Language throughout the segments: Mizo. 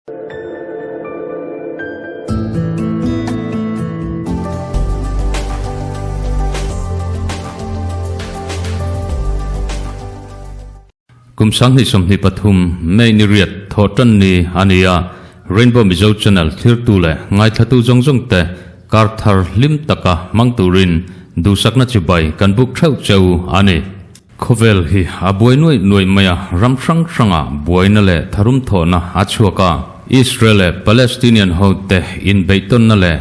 Kum 2023 May ni riat thawh tan ni a ni a, Rainbow Mizo Channel thirtu leh ngaithlatu zawng zawng te kar thar hlim taka hmang turin duhsakna chibai kan buk theuh cheu a ni. Khawvel hi a buai nuaih nuaih mai a, ram hrang hrangah buaina leh tharum thawhna a chhuak a. Israel leh Palestinian hote inbeihtawnna leh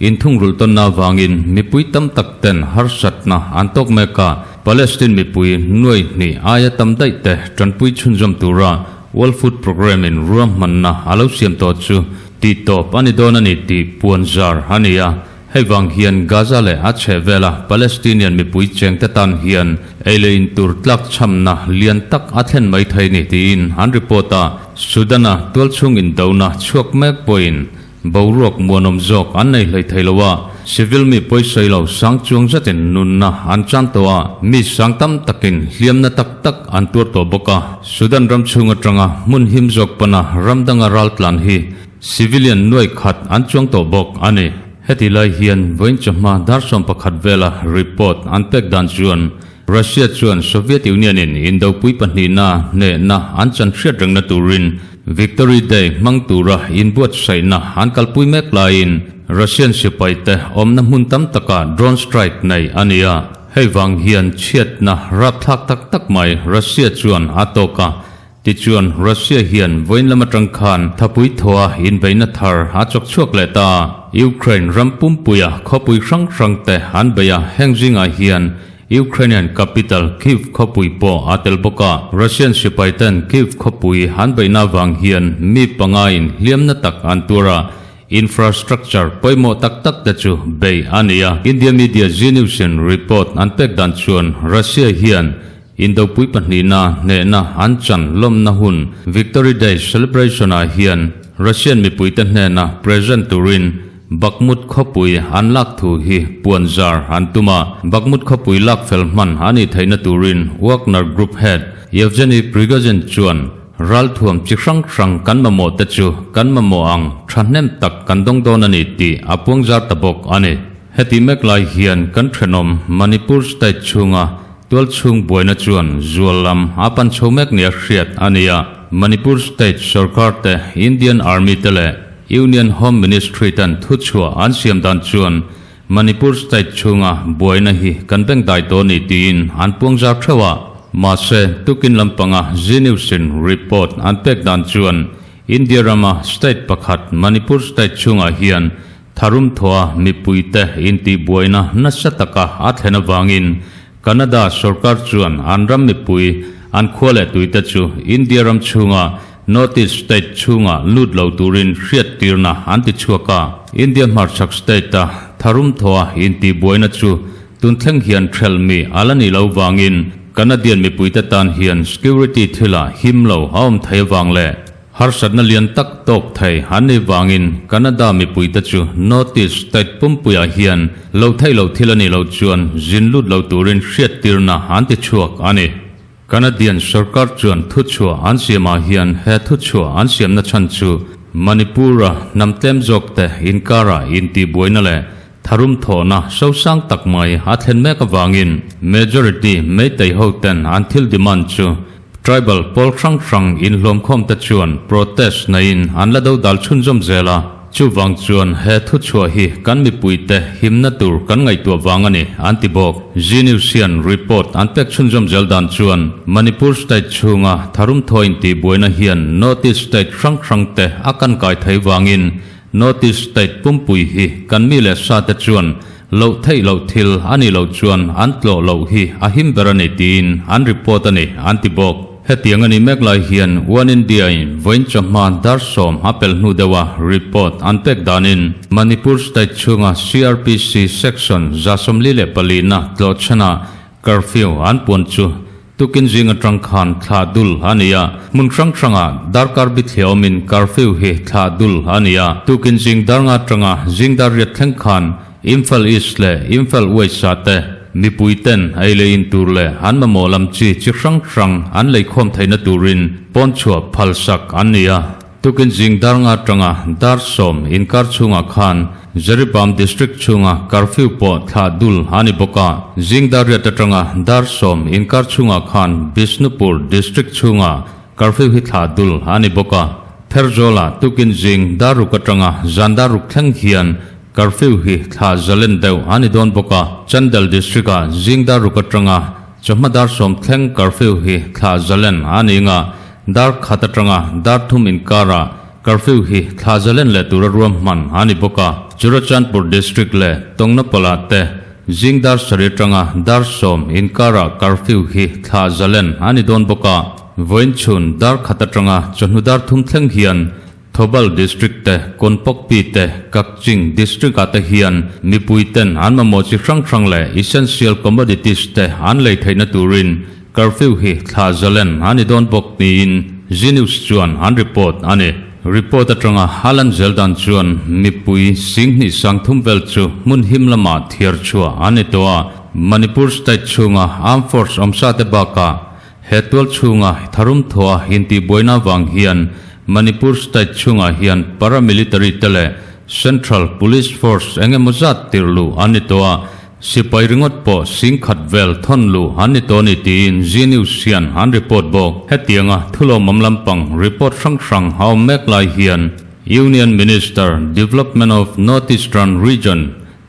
inthungrulhtawnna avangin mipui tam tak ten harsatna an tawk mek a. Palestine mipui nuaih hnih aia tam daih te tanpui chhunzawm tura World Food Programme in ruahmanna a lo siam tawh chu tihtawp a ni dawn a ni tih puanzar a ni a. Hei vang hian Gaza leh a chhehvela Palestinian mipui chengte tan hian ei leh in tur tlakchhamna lian tak a thlen mai thei ni tiin an report a. Sudan-a tualchhung indona chhuak mek pawhin boruak muanawm zawk an nei hlei thei lo a, civil mi pawisawi lo sang chuang zatin nunna an chan tawh a, mi sang tam takin hliamna tak tak an tuar tawh bawk a. Sudan ram chhung atanga hmun him zawk pana ram danga raltlan hi Civilian nuai khat an chuang tawh bawk a ni. Heti lai hian vawiin chawhma dar 11 vela report an pek dan chuan Russia chuan Soviet Union in indopui pahnihna hnehna an chan hriat rengna turin Victory Day hmang tura inbuatsaihna an kalpui mek laiin Russian sipaite awmna hmun tam takah drone strike nei a ni a. Hei vang hian chhiatna rapthlak tak tak mai Russia chuan a tawk a. Tichuan, Russia hian vawiin lam atang khan thapui thaw a inbeihna thar a chawk chhuak leh ta. Ukraine ram pumpuia khawpui hrang hrang te an bei a, heng zingah hian Ukrainian capital Kyiv khawpui pawh a tel bawk a. Russian sipai ten Kyiv khawpui an beihna avang hian mi pangaiin hliamna tak an tuar a, infrastructure pawimawh tak tak te chu bei a ni a. India media Zee News in report an pek dan chuan Russia hian Indopui pahnihna hnehna an chan lawmna hun Victory Day celebration-ah hian Russian mipuite hnena present turin Bakhmut khawpui an lak thu hi puan zar an tum a. Bakhmut khawpui lak fel hman a nih theihna turin Wagner Group head Yevgeny Prigozhin chuan ralthuam chi hrang hrang kan mamawh te chu kan mamawh ang thahnem tak kan dawng dawn a ni tih a puang zar ta bawk a ni. Heti mek lai hian kan thenawm Manipur state chhunga Tualchhung buaina chuan zual lam a pan chho mek nia hriat a ni a, Manipur State sorkar te, Indian Army te leh Union Home Ministry ten thuchhuah an siam dan chuan Manipur State chhunga buaina hi kan bengdai tawh ni tiin an puang zar theuh a. Mahse, tukin lampanga Zee News in report an pek dan chuan India rama state pakhat Manipur State chhungah hian Tharum thawha mipuite intihbuaina nasa taka a thlen avangin Canada sorkar chuan an ram mipui an khua leh tuite chu India ram chhunga North East state chhunga lut lo turin hriattirna an ti chhuak a. India hmarchhak state-a tharum thawha intihbuaina chu tun thleng hian hrelh mi a la nih lo vangin Canadian mipuite tan hian security thilah him lo a awm thei avang leh Harsatna lian tak tawk thei an nih vangin Canada mipuite chu North East state pumpuiah hian lo theih loh thil a nih loh chuan zin lut lo turin hriattirna an ti chhuak a ni. Canadian sorkar chuan thuchhuah an siamah hian he thuchhuah an siamna chhan chu Manipur-a hnam tlem zawkte inkarah intihbuaina leh tharum thawhna sosang tak mai a thlen mek avangin majority Meitei hoten an thil demand chu Tribal pawl hrang hrang inhlawmkhawm te chuan protest neiin an la do dal chhunzawm zel a, chuvang chuan he thuchhuah hi kan mipuite himna tur kan ngaihtuah vang a ni, an ti bawk. Zee News hian report an pek chhunzawm zel dan chuan Manipur state chhunga tharum thaw intihbuaina hian North East state hrang hrang te a kan kai thei vangin North East state pumpui hi kan mi leh sa te chuan Loh theih loh thil a nih loh chuan an tlawh loh hi a him ber a ni tiin an report a ni, an ti bawk. Hetiang a nih mek lai hian One India in vawiin chawhma dar sawm a pel hnu deuha report an pek danin Manipur state chhunga CRPC section 44 na tlawh chhanah curfew an puan chu Tukin zing atang khan thlah dul a ni a, hmun hrang hrangah darkar bithliah awmin curfew hi thlah dul a ni a. Tukin zing dar nga atanga zing dar riat thleng khan Imphal East leh Imphal West ah te mipui ten ei leh in tur leh an mamawh lam chi chi hrang hrang an leikhawm theihna turin pawn chhuah phalsak an ni a. Tukin zing dar nga atanga dar sawm inkar chhungah khan Jeribam District chhunga curfew pawh thlah dul a ni bawk a. Zing dar riat atanga dar sawm inkar chhungah khan Bishnupur District chhunga curfew hi thlah dul a ni bawk a. Pherzawl-ah tukin zing dar ruk atanga zan dar ruk thleng hian curfew hi thlah zalen deuh a ni dawn bawk a. Chandel District-ah zing dar ruk atanga chawhma dar sawm thleng curfew hi thlah zalen a ni nga. Dar khat atanga dar thum inkarah curfew hi thla zalen leh tura ruahman a ni bawk a. Churachandpur District leh Tongnapal-ah te zing dar sarih atanga dar sawm inkarah curfew hi thla zalen a ni dawn bawk a. Vawiin chhun dar khat atanga chawhnu dar thum thleng hian Thoubal District te, Konpokpi te, Kakching District-ah te hian mipui ten an mamawh chi hrang hrang leh essential commodities te an lei theihna turin curfew hi thla zalen a ni dawn bawk niin Zee News chuan an report a ni. Report atanga a lan zel dan chuan mipui singhnih sang thum vel chu hmun him lamah thiar chhuah an ni tawh a, Manipur state chhunga armed force awmsa te bakah He tual chhunga tharum thawha intihbuaina vang hian Manipur state chhungah hian paramilitary te leh Central Police Force eng emaw zat tirh luh an ni tawh a, sipai ringawt pawh sing khat vel thawn luh an ni tawh a ni tiin Zee News hian an report bawk. Hetianga thulawmawm lampang report hrang hrang a awm mek lai hian Union Minister, Development of North Eastern Region,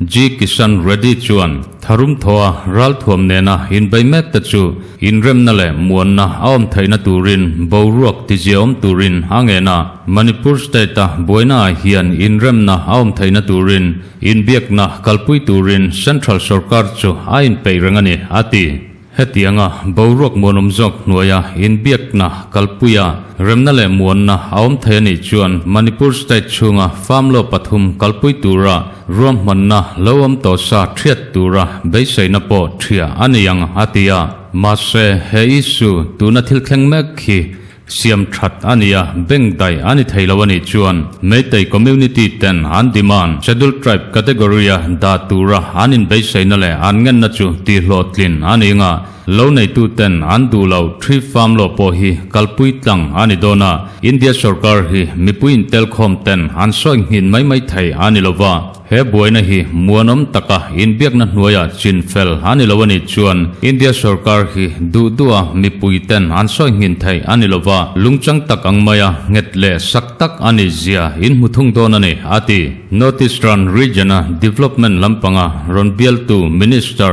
G. Kishan Reddy chuan tharum thawha ralthuam nena inbei mek te chu inremna leh muanna a awm theihna turin boruak tiziaawm turin a ngen a. Manipur state-a buainaah hian inremna a awm theihna turin inbiakna kalpui turin central sorkar chu a inpeih reng a ni, a ti. Hetianga boruak muanawm zawk hnuaia inbiakna kalpuia remna leh muanna a awm thei a nih chuan Manipur state chhunga farm law pathum kalpui tura ruahmanna lo awm tawh sa thiat tura beiseina pawh thiah a ni ang a ti a. Mahse, he issue tuna thil thleng mek khi Siam that a ni a, bank daih a ni thei lo a nih chuan Meitei community ten an demand Scheduled Tribe category a dah tura an inbeiseina leh an ngenna chu tihhlawhtlin a ni nga, lo neitu ten an duh lo tree farm law pawh hi kalpui tlang a ni dawn a, India sorkar hi mipui intelkhawm ten an sawi nghin mai mai thei a ni lo va. He buaina hi muanawm taka inbiakna hnuaiah chin fel a ni lo a nih chuan India sorkar hi duh duha mipui ten an sawi nghin theih a ni lova, lungchang tak ang maia nghet leh sak tak a nih zia in hmu thung dawn a ni, a ti. North Eastern Region-a Development lampanga rawn bialtu Minister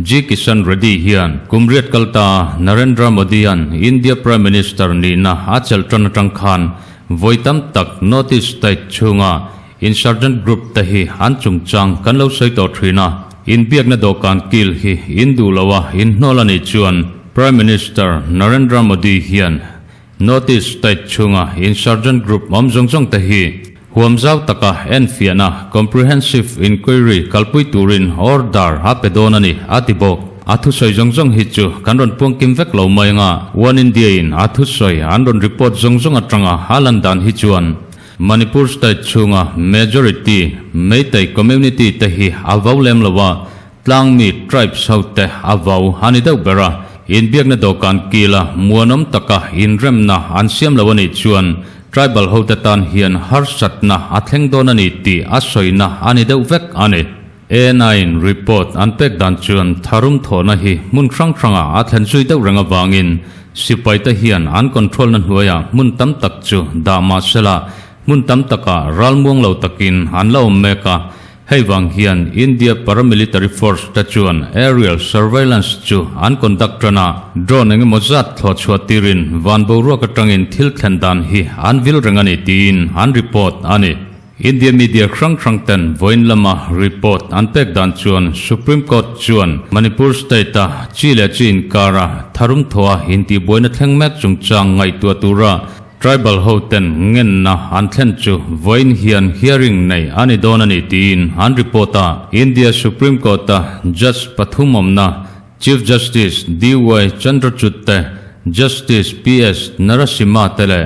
G. Kishan Reddy hian kum riat kal ta Narendra Modi-a'n India Prime Minister nihna a chelh tan atang khan vawi tam tak North East state chhunga Insurgent group te hi an chungchang kan lo sawi tawh thin a, inbiakna dawhkan kil hi in duh lo a inhnawl a nih chuan Prime Minister Narendra Modi hian North East state chhunga insurgent group awm zawng zawng te hi huam zau taka enfiahna, comprehensive inquiry, kalpui turin order a pe dawn a ni, a ti bawk. A thusawi zawng zawng hi chu kan rawn puangkim vek lo mai anga One India in a thusawi an rawn report zawng zawng atanga a lan dan hi chuan Manipur state chhunga majority Meitei community te hi a vau lem lo a, tlangmi tribes ho te a vau a ni deuh ber a, inbiakna dawhkan kila muanawm taka inremna an siam lo a nih chuan tribal ho te tan hian harsatna a thleng dawn a ni tih a sawina a ni deuh vek a ni. ANI-in report an pek dan chuan tharum thawhna hi hmun hrang hrangah a thlen zui deuh reng avangin sipaite hian an control-na hnuaiah hmun tam tak chu dah mah sela hmun tam takah ralmuang lo takin an la awm mek a, hei vang hian India paramilitary force te chuan aerial surveillance chu an conduct tan a, drone eng emaw zat thlawh chhuah tirin van boruak atangin thil thlen dan hi an vil reng a ni tiin an report a ni. India media hrang hrang ten vawiin lama report an pek dan chuan Supreme Court chuan Manipur state-a chi leh chi inkara tharum thawha intihbuaina thleng mek chungchang ngaihtuah tura tribal ho ten ngenna an thlen chu vawiin hian hearing nei a ni dawn a ni tiin an report a. India Supreme Court-a judge pathum awmna Chief Justice DY Chandrachud te, Justice PS Narasimha te leh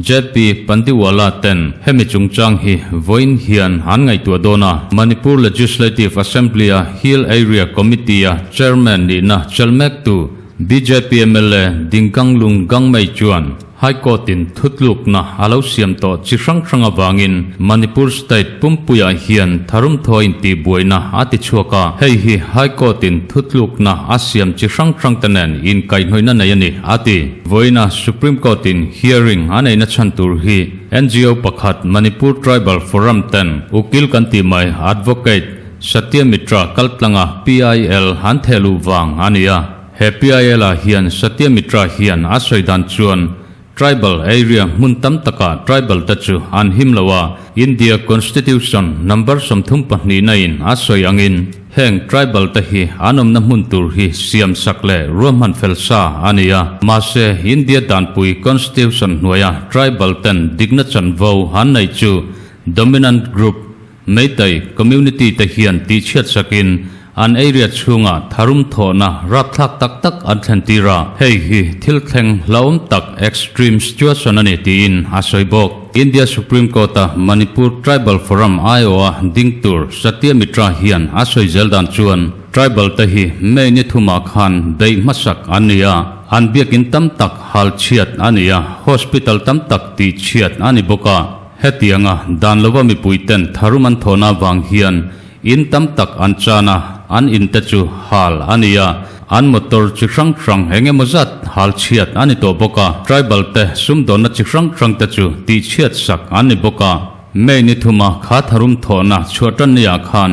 JP Pandiwala ten hemi chungchang hi vawiin hian an ngaihtuah dawn a. Manipur Legislative Assembly-a Hill Area Committee-a Chairman nihna chelmektu bjp mla Dingkanglung Gangmei chuan, High Court-in thutlukna a lo siam tawh chi hrang hrang avangin Manipur State pumpuiah hian tharum thaw intihbuaina a ti chhuak a, hei hi High Court-in thutlukna a siam chi hrang hrangte nen inkaihhnawihna nei a ni, a ti. Vawiina Supreme Court-in hearing a neihna chhan tur hi NGO pakhat Manipur Tribal Forum ten ukil kan tih mai Advocate Satya Mitra kaltlanga PIL an theh luh vang a ni a. He PIL-ah hian Satya Mitra hian a sawi dan chuan Tribal area hmun tam takah tribal te chu an him lo a, India Constitution number 32 na in a sawi angin heng tribal te hi an awmna hmun tur hi siam sak leh ruahman fel sa a ni a. Mahse, India danpui Constitution hnuaia tribal ten dikna chanvo an neih chu dominant group Meitei community te hian tihchhiat sakin an area chhungah tharum thawhna rapthlak tak tak an thlen tir a, hei hi thil thleng hlauhawm tak extreme situation a ni tiin a sawi bawk. India Supreme Court-a Manipur Tribal Forum aiawha ding tur Satya Mitra hian a sawi zel dan chuan tribal te hi May ni thumah khan beih hmasak an ni a, an biakin tam tak hal chhiat a ni a, hospital tam tak tihchhiat a ni bawk a. Hetianga dan lova mipuiten tharum an thawhna vang hian in tam tak an chan a, an in te chu hal a ni a, an motor chi hrang hrang eng emaw zat hal chhiat a ni tawh bawk a, tribal te sumdawnna chi hrang hrang te chu tihchhiat sak an ni bawk a. May ni thuma kha tharum thawhna chhuah tan niah khan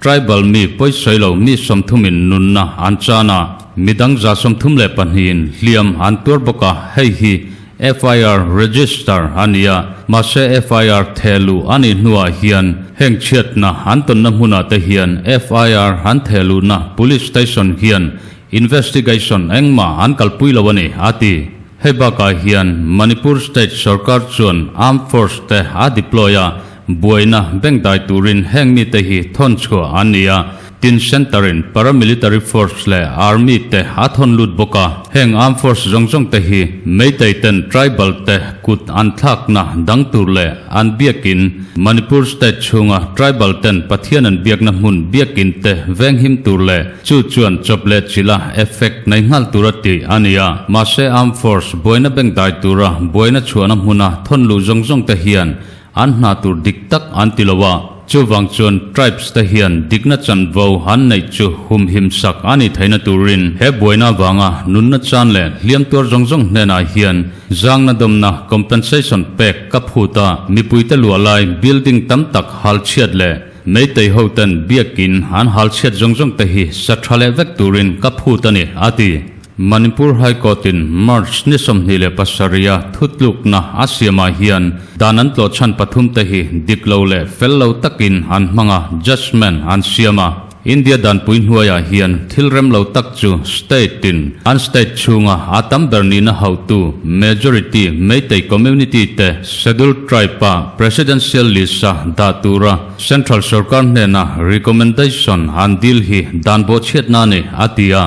tribal mi pawisawi lo mi 30 in nunna an chan a, midang 132 in hliam an tuar bawk a, hei hi FIR register a ni a, mahse FIR theh luh a nih hnuah hian heng chhiatna an tawnna hmunah te hian FIR an theh luhna Police Station hian investigation engmah an kalpui lo a ni, a ti. Hei bakah hian Manipur State sorkar chuan Armed Force te a deploy a, buaina bengdai turin heng mite hi thawn chhuah an ni a, Tin Center in Paramilitary Force leh Army te a thawn lut bawk a, heng Armed Force zawng zawng te hi Meitei ten Tribal te kut an thlakna dang tur leh an biakin Manipur State chhunga Tribal ten Pathian an biakna hmun biakin te venghim tur leh chu chuan chawp leh chila effect nei nghal tura tih a ni a. Mahse Armed Force buaina bengdai tura buaina chhuahna hmuna thawn luh zawng zawng te hian An hna tur dik tak an ti lo a, chuvang chuan tribes te hian dikna chanvo an neih chu humhim sak a ni theihna turin he buaina avanga nunna chan leh hliam tuar zawng zawng hnenah hian zangna dawmna compensation pek ka phut a, mipuite luah lai building tam tak hal chhiat leh Meitei ho ten biakin an hal chhiat zawng zawng te hi sa tha leh vek turin ka phut a ni, a ti. Manipur High Court-in March ni 27 a thutlukna a siamah hian dan an tlawh chhan pathumte hi dik lo leh fel lo takin an hmang a, judgement an siam a. India danpui hnuaiah hian thil rem lo tak chu state-in an state chhunga a tam ber nihna hauhtu majority Meitei community te Scheduled Tribe-a Presidential list-a dah tura Central sorkar hnena recommendation an dil hi dan bawhchhiatna a ni, a ti a.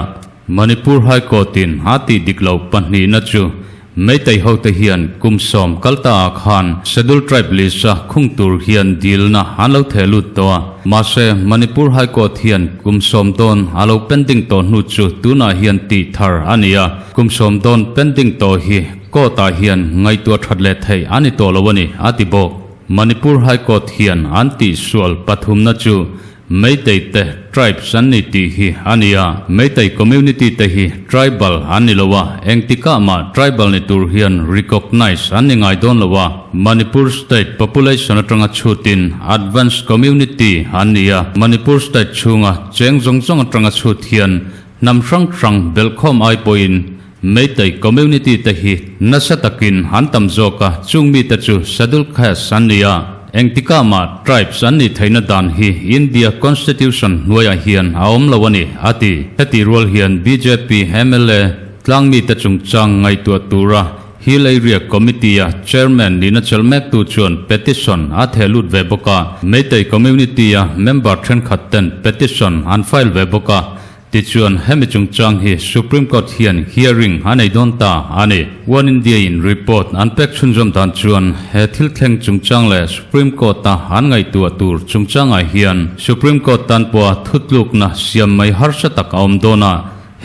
Manipur High Court-in a tih dik loh pahnihna chu Meitei hote hian kum 10 kal ta ah khan Scheduled Tribe list-a khung tur hian dilna an lo theh lut tawh a. Mahse, Manipur High Court hian kum 10 dawn a lo pending tawh hnu chu tunah hian tih thar a ni a. Kum 10 dawn pending tawh hi Court-ah hian ngaihtuah that leh theih a ni tawh lo a ni, a ti bawk. Manipur High Court hian an tihsual pathumna chu Meitei te tribes an ni tih hi a ni a, Meitei community te hi tribal an ni lo a, engtikah mah tribal ni tur hian recognise an ni ngai dawn lo a, Manipur state population atanga chhutin advance community an ni a, Manipur state chhunga cheng zawng zawng atanga chhut hian hnam hrang hrang belhkhawm ai pawhin Meitei community te hi nasa takin an tam zawk a, chung mite chu Scheduled Caste an ni a, engtikah mah tribes an nih theihna dan hi India Constitution hnuaiah hian a awm lo a ni, a ti. Hetih rual hian bjp mla tlang mite chungchang ngaihtuah tura Hill Area Committee-a Chairman nihna chelh mektu chuan petition a theh lut ve bawk a, Meitei community-a member thenkhat ten petition an file ve bawk a, Tichuan, hemi chungchang hi Supreme Court hian hearing a nei dawn ta a ni. One India in report an pek chhunzawm dan chuan he thil thleng chungchang leh Supreme Court a an ngaihtuah tur chungchangah hian Supreme Court tan pawha thutlukna siam mai harsa tak a awm dawn a.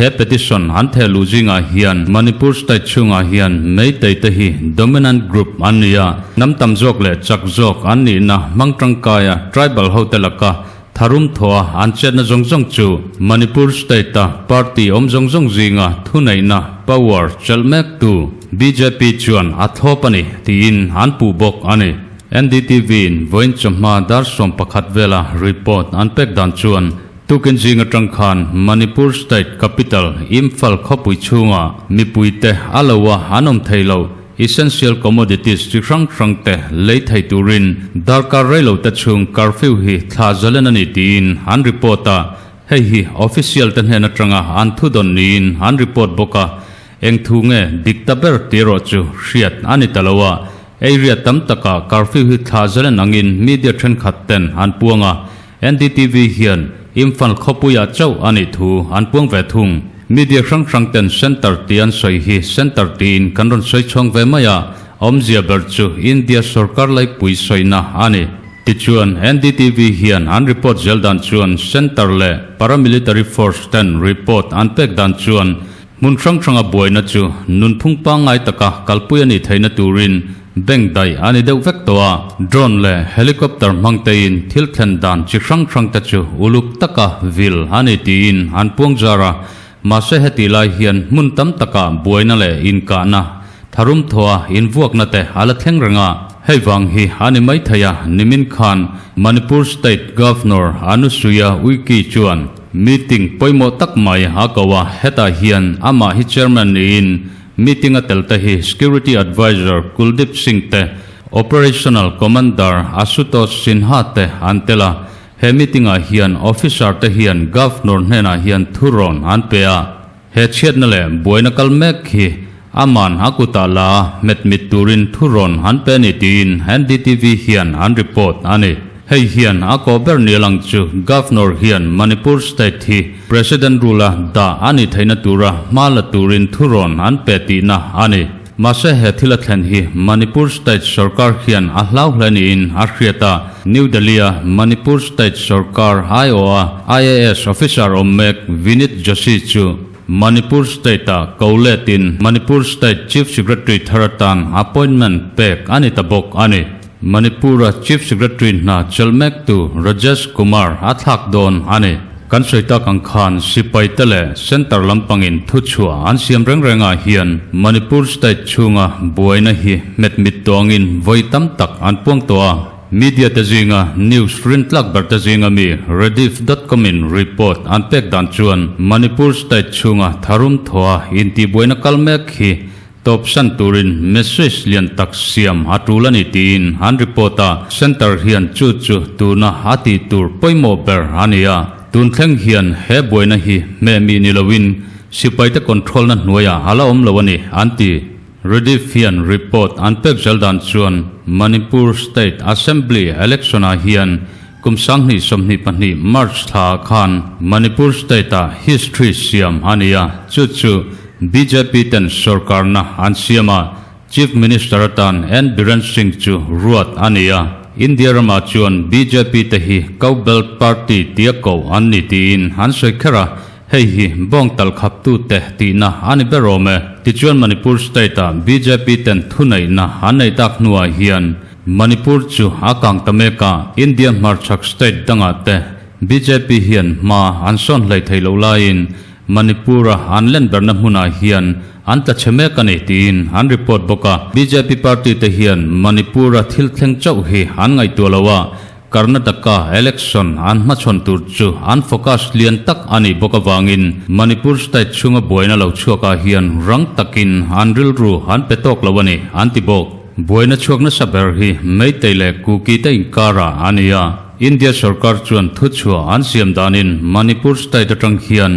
He petition an theh luh zingah hian Manipur state chhungah hian Meitei te hi dominant group an ni a, hnam tam zawk leh chak zawk an nihna hmang tangkaia tribal hote laka tharum thawha an chetna zawng zawng chu Manipur state-a party awm zawng zawng zinga thuneihna, power, chelh mektu bjp chuan a thlawp a ni tiin an puh bawk a ni. NDTV-in vawiin chawhma dar 11 vela report an pek dan chuan Tukin zing atang khan Manipur state capital Imphal khawpui chhunga mipuite a lo a an awm thei lo, essential commodities chi hrang hrang te lei thei turin darkar reilo te chhung curfew hi thla zalen a ni tiin an report a, hei hi official te hnen atanga an thudawn niin an report bawk a, eng thu nge dik ta ber tih erawh chu hriat a ni ta lo a, area tam takah curfew hi thla zalen angin media thenkhat ten an puang a. NDTV hian Imphal khawpuiah chauh a nih thu an puang ve thung. Media hrang hrang ten Centre tih an sawi hi Centre tiin kan rawn sawi chhuang ve mai a, awmzia ber chu India sorkar laipui sawina a ni. Tichuan, NDTV hian an report zel dan chuan Centre leh Paramilitary Force ten report an pek dan chuan Hmun hrang hranga buaina chu nunphung pangngai taka kalpui a nih theihna turin bank daih a ni deuh vek tawh a. Drone leh helicopter hmang tein thil thlen dan chi hrang hrang te chu uluk taka vil a ni tiin an puang zar a. Mahse heti lai hian hmun tam takah buaina leh inkahna, tharum thawha invuakna te a la thleng reng a. Hei vang hi a ni maithei a, nimin khan Manipur State Governor Anusuiya Uikey chuan, Meeting pawimawh tak mai a ko a, hetah hian amah hi chairman niin meeting a tel te hi Security Adviser Kuldeep Singh te, Operational Commander Ashutosh Sinha te an tel a. He meeting ah hian officer te hian Governor hnenah hian thurawn an pe a. He chhiatna leh buaina kal mek hi aman a kutah la a hmet mit turin thu rawn an pe a ni tiin NDTV hian an report a ni. Hei hian a kawh ber ni lang chu Governor hian Manipur state hi President rule a dah a nih theihna tura hma la turin thu rawn an pe tihna a ni. Mahse he thil a thlen hi Manipur state sorkar hian a hlau hle niin a hriat a, New Delhi-a Manipur state sorkar aiawha IAS officer awm mek Vinit Joshi chu Manipur state-a ko letin Manipur state chief secretary thar atan appointment pek a ni ta bawk a ni. Manipur-a chief secretary hna chelh mektu Rajesh Kumar a thlak dawn a ni. Kan sawi tak ang khan sipai te leh centre lampangin thuchhuah an siam reng rengah hian Manipur state chhunga buaina hi hmet mit tawngin vawi tam tak an puang tawh a. Media te zinga news rintlak ber te zinga mi Rediff dot com in report an pek dan chuan Manipur state chhunga tharum thawha intihbuaina kal mek hi Tawpsan turin message lian tak siam a tul a ni tiin an report a, Centre hian chu chu tuna a tih tur pawimawh ber a ni a. Tun thleng hian he buaina hi hmehmih ni loin sipaite control na hnuaiah a la awm lo a ni, an ti. Rediff hian report an pek zel dan chuan Manipur State Assembly election ah hian kum 2022 March thla ah khan Manipur State ah history siam a ni a, chu chu Bjp ten sorkarna an siam a, Chief Minister atan N Biren Singh chu ruat a ni a. India ramah chuan bjp te hi cowbell party tia koh an ni tiin an sawi kher a, hei hi bawng tal khaptute tihna a ni ber awm e. Tichuan Manipur state-ah bjp ten thuneihna an nei tak hnuah hian Manipur chu a kang ta mek a, India hmarchhak state dangah te bjp hian hma an sawn hlei thei loh laiin Manipur-a an len berna hmunah hian an tla chhe mek a ni tiin an report bawk a. Bjp party te hian Manipur-a thil thleng chauh hi an ngaihtuah lo a, Karnataka election an hmachhawn tur chu an focus lian tak a nih bawk avangin Manipur state chhunga buaina lo chhuakah hian rang takin an rilru an pe tawk lo a ni, an ti bawk. Buaina chhuak nasa ber hi Meitei leh Kuki te inkarah a ni a. India sorkar chuan thuchhuah an siam danin Manipur state atang hian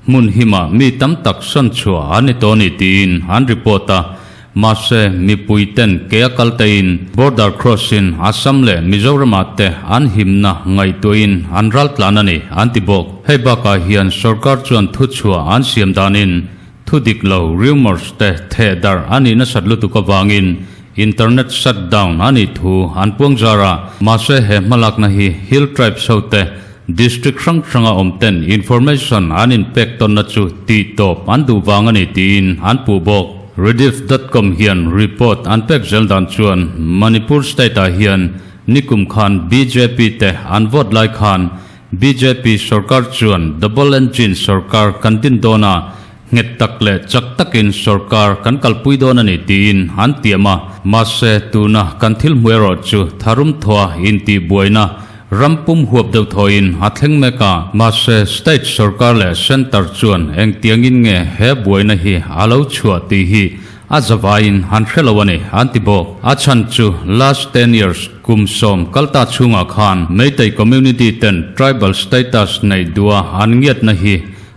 hmun himah mi tam tak sawn chhuah an ni tawh a ni tiin an report a. Mahse, mipui ten ke a kal tein border cross-in Assam leh Mizoramah te an himna ngaihtuahin an ral tlan a ni, an ti bawk. Hei bakah hian sorkar chuan thuchhuah an siam danin Thu dik lo, rumours, te theh darh a nih nasat lutuk avangin internet shut down a nih thu an puang zar a, mahse he hmalakna hi Hill Tribes ho te District hrang hranga awm ten information an inpek tawnna chu tih tawp an duh vang a ni tiin an puh bawk. Rediff dot com hian report an pek zel dan chuan Manipur state ah hian nikum khan bjp te an vote lai khan bjp sorkar chuan double engine sorkar kan din dawn a, nghet tak leh chak takin sorkar kan kalpui dawn a ni tiin an tiam a, mahse tuna kan thil hmu erawh chu tharum thaw intihbuaina ram pum huap deuh thawhin a thleng mek a, mahse state sorkar leh centre chuan engtiangin nge he buaina hi a lo chhuah tih hi a zavaiin an hre lo a ni an ti bawk. A chhan chu last 10 years kum 10 kalta chhungah khan Meitei community ten tribal status neih duha an ngiatna hi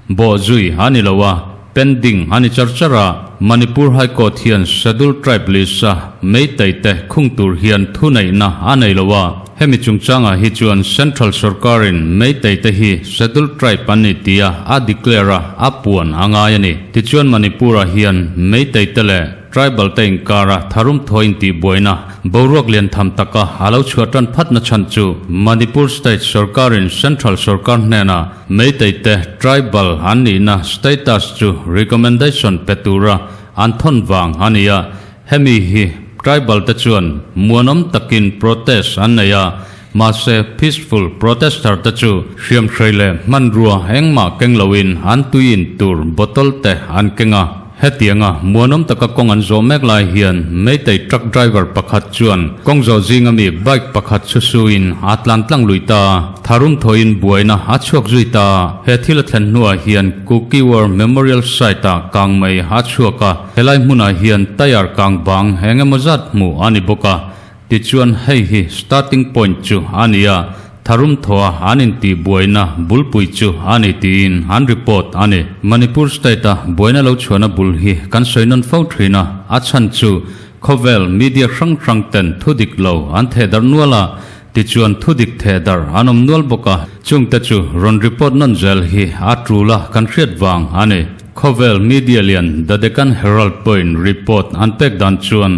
Bawh zui a ni lo a, pending a ni char char a, Manipur High Court hian Scheduled Tribe list-a Meitei te khung tur hian thuneihna a nei lo a, hemi chungchangah hi chuan Central sorkarin Meitei te hi Scheduled Tribe an ni tia a declare a, a puan a ngai a ni. Tichuan Manipur-ah hian Meitei te leh Tribal te inkara tharum thaw intihbuaina boruak lian tham taka a lo chhuah tan phatna chhan chu Manipur State sorkarin Central sorkar hnena Meitei te tribal an nihna status chu recommendation pe tura an thawn vang a ni a, hemi hi tribal te chuan muanawm takin protest an nei a, mahse peaceful protester te chu hriamhrei leh hmanrua engmah keng loin an tui in tur bottle te an keng a. Hetianga muanawm taka kawng an zawh mek lai hian Meitei truck driver pakhat chuan kawng zawh zinga mi bike pakhat chu suin a tlan tlang lui ta. Tharum thawhin buaina a chhuak zui ta. He thil a thlen hnuah hian Kuki War Memorial Site-ah kang mai a chhuak a, helai hmunah hian tyre kang bang eng emaw zat hmuh a ni bawk a. Tichuan hei hi starting point chu a ni a, tharum thaw a an intih buaina bulpui chu a ni tiin an report a ni. Manipur state a buaina lo chhuahna bul hi kan sawi nawn fo thin a, a chhan chu khawvel media hrang hrang ten thu dik lo an theh darh nual a, tichuan thu dik theh darh an awm nual bawk a, chungte chu rawn report nawn zel hi a tul a kan hriat vang a ni. Khawvel media lian The Deccan Herald pawhin report an pek dan chuan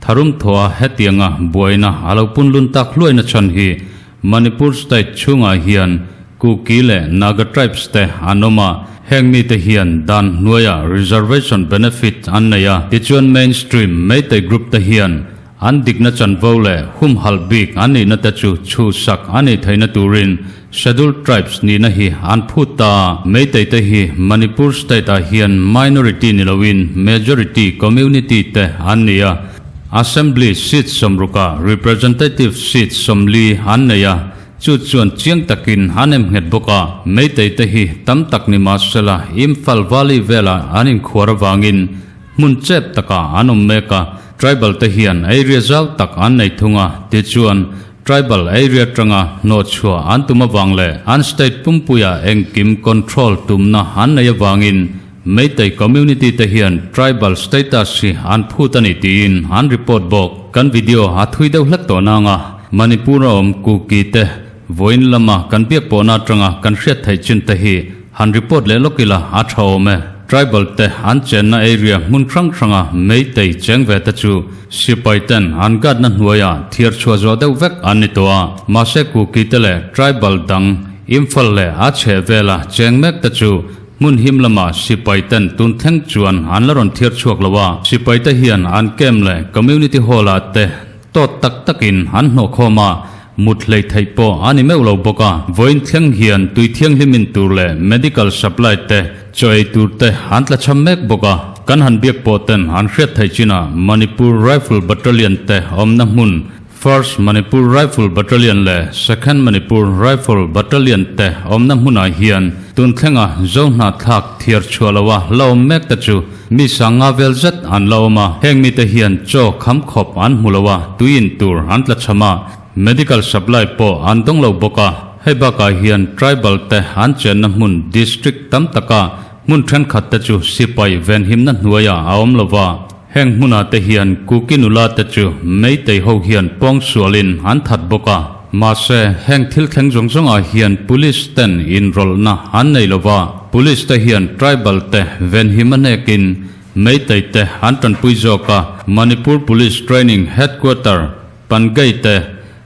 Tharum thaw a hetianga buaina a lo punlun tak hluaina chhan hi Manipur state chhungah hian Kuki leh Naga tribes te an awm a, heng mite hian dan hnuaiah reservation benefit an nei a, tichuan mainstream Meitei group te hian an dikna chanvo leh humhalh bik an nihna te chu chhuhsak a nih theihna turin Scheduled Tribes nihna hi an phut ta. Meitei te hi Manipur state ah hian minority ni loin majority community te an ni a. Assembly seat 60 ah representative seat 40 an nei a, chu chuan chiang takin an em nghet bawk a. Meitei te hi tam tak ni mahsela Imphal Valley velah an inkhuar avangin hmun chep takah an awm mek a. Tribal te hian area zau tak an nei thung a, tichuan Tribal area atanga hnawhchhuah an tum avang leh an state pumpuia engkim control tumna an nei avangin Meitei community te hian tribal status hi an phut a ni tiin an report bawk. Kan video a thui deuh hlek tawh nanga Manipur a awm Kuki te vawiin lama kan biak pawhna atanga kan hriat theih chin te hi Han report leh lawk ila a tha awm e. Tribal te an chenna area hmun hrang hranga Meitei cheng ve te chu sipai ten an guard na hnuaiah thiar chhuah zawh deuh vek an ni tawh a. Mahse Kuki te leh tribal dang Imphal leh a chheh vela cheng mek te chu hmun him lamah sipai ten tun thleng chuan an la rawn thiar chhuak lo a. Sipai te hian an camp leh community hall ah te tawt tak takin an hnawh khawm a. Mut hlei theih pawh a ni meuh lo bawk a, vawiin thleng hian tui thianghlim in tur leh medical supply te, chaw ei tur te an tla cham mek bawk a. Kan han biak pawh ten an hriat theih chinah Manipur Rifle Battalion te awmna hmun First Manipur Rifle Battalion leh Second Manipur Rifle Battalion te awmna hmunah hian tun thlenga zo hnahthlak thiar chhuah loha la awm mek te chu Mi sanga vel zet an la awm a, heng mite hian chaw kham khawp an hmu lo a, tui in tur an tla cham a, medical supply pawh an dawng lo bawk a. Hei bakah hian tribal te an chenna hmun district tam taka hmun thenkhat te chu sipai venhimna hnuaiah a awm lo va, heng hmunah te hian Kuki nula te chu Meitei ho hian pawng sualin an that bawk a. Mahse, heng thil thleng zawng zawngah hian police ten inrawlhna an nei lo va, police te hian tribal te venhim a hnekin Meitei te an tanpui zawk a, Manipur Police Training Headquarter, Pangei te,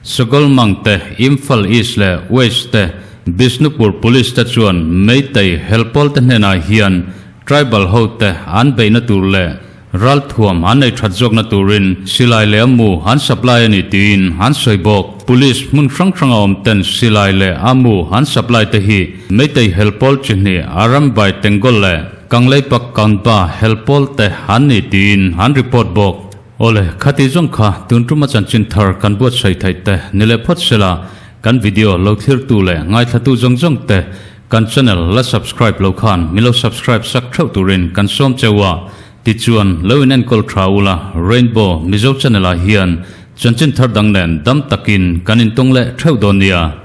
Sagolmang te, Imphal East leh West te. Bishnupur Police te chuan Meitei helpawl te hnenah hian tribal hote an beihna tur leh Ralthuam an nei that zawkna turin silai leh a mu an supply a ni tiin an sawi bawk. Police hmun hrang hranga awm ten silai leh a mu an supply te hi Meitei helpawl chi hnih Arambai Tengol leh Kangleipak Kanba helpawl te an ni tiin an report bawk. Awle, khati zawng kha tun tuma chanchin thar kan buatsaih theih te ni leh phawt sela kan video lo thlirtu leh ngaithlatu zawng zawng te Kan channel la subscribe lo khan min lo subscribe sak theuh turin kan sawm cheu a, tichuan lo in enkawl tha ula Rainbow Mizo channel ah hian chanchin thar dang nen dam takin kan intawng leh theuh dawn nia.